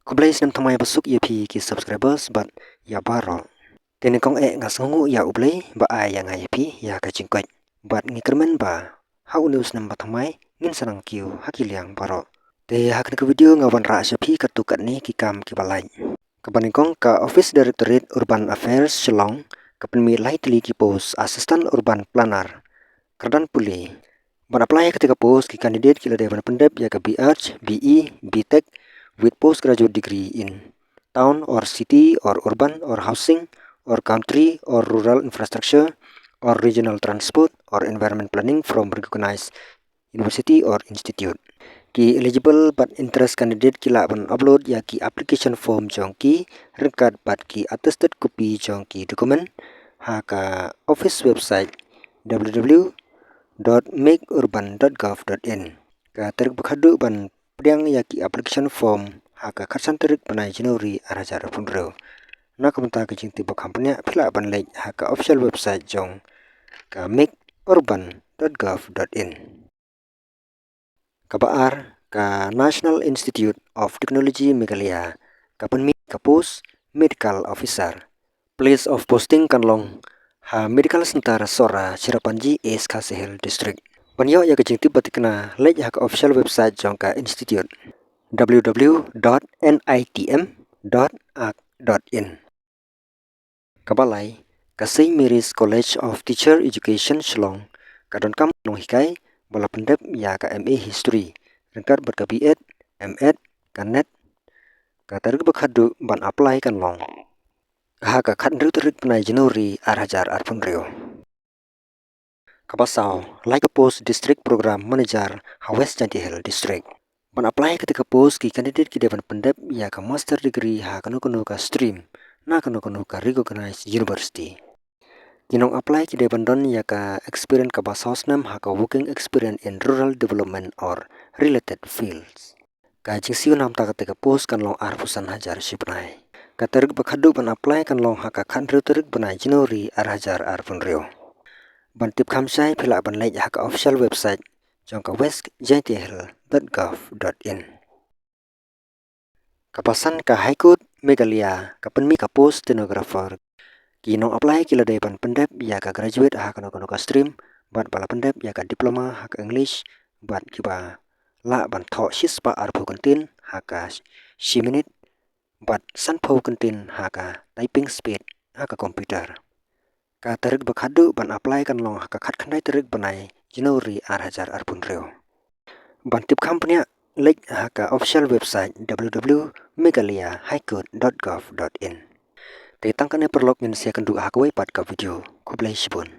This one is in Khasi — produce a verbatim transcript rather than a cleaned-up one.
Khublei snem thymmai basuk ïa phi ki subscribers bad ïa baroh. Te nyngkong eh nga sngewnguh ïa U Blei ba ai ïa nga ïa phi ïa ka jingkoit. Bad ngi kyrmen ba ha une u snem ba thymmai ngin sa nang kiew ha ki liang baroh. Te ha kane ka video nga wanrah sha phi katto katne ki kam kiba lait. Kaba nyngkong, ka Office Directorate Urban Affairs Shillong ka pynmih lai tylli ki post Assistant Urban Planner. Kyrdan pule. Ban apply ïa kata ka post, ki candidate ki la dei ban pyndep ïa ka B Arch, B E, B Tech with postgraduate degree in town or city or urban or housing or country or rural infrastructure or regional transport or environment planning from recognized university or institute. Ki eligible bad interest candidate ki lah ban upload ïa ki application form jong ki ryngkat bad ki attested copy jong ki document ha ka office website w w w dot make urban dot gov dot in. Ka tarik ba khatduh ban pdiang ïa ki application form ha ka khatsan tarik bnai January ar hajar arphew hynriew. Na ka bynta ka jingtip ba kham bniah phi lah ban leit ha ka official website jong ka make urban dot gov dot in. Kaba ar, ka National Institute of Technology Meghalaya ka pynmih ka post Medical Officer. Place of posting kan long ha Medical Center Sohra, Cherrapunji East Khasi Hills District. Ban ïoh ïa ka jingtip ba thikna, leit ha ka official website jong ka institute w w w dot n i t m dot ac dot in. Kaba lai, ka Saint Mary's College of Teacher Education Shillong ka donkam nonghikai ba la pyndep ïa ka M A History ryngkat bad ka B Ed, M Ed, ka NET. Ka tarik ba khatduh ban apply kan long ha ka khathynriew tarik bnai January ar hajar arphew hynriew. Kaba saw, lai ka post District Program Manager ha West Jaintia Hills District. Ban apply kata ka post, ki candidate ki dei ban pyndep ïa ka master degree ha kano kano ka stream na kano kano ka recognized university. Ki nong apply ki dei ban don ïa ka experience kaba saw snem ha ka working experience in rural development or related fields. Ka jingsiew namta kata ka post kan long arphew san hajar shi bnai. Ka tarik ba khatduh ban apply kan long ha ka khathynriew tarik bnai January ar hajar arphew hynriew. Ban tip kham shai phi lah ban leit ha ka official website jong ka west jaintia hills dot gov dot in. Kaba san, ka High Court Meghalaya ka pynmih ka post stenographer. Ki nong apply ki la dei ban pyndep ïa ka graduate ha kano kano ka stream bad ba la pyndep ïa ka diploma ha ka English bad kiba lah ban thoh shispah arphew kyntien ha ka shi minit bad sanphew kyntien ha ka typing speed ha ka computer. Ka tarik ba khatduh ban apply kan long ha ka khatkhyndai tarik bnai January ar hajar arphew hynriew. Ban tip kham bniah, leit ha ka official website w w w meghalaya high court dot gov dot in. Te tang kane paralok, ngin sa ïakynduh ha kawei pat ka video. Khublei shibun.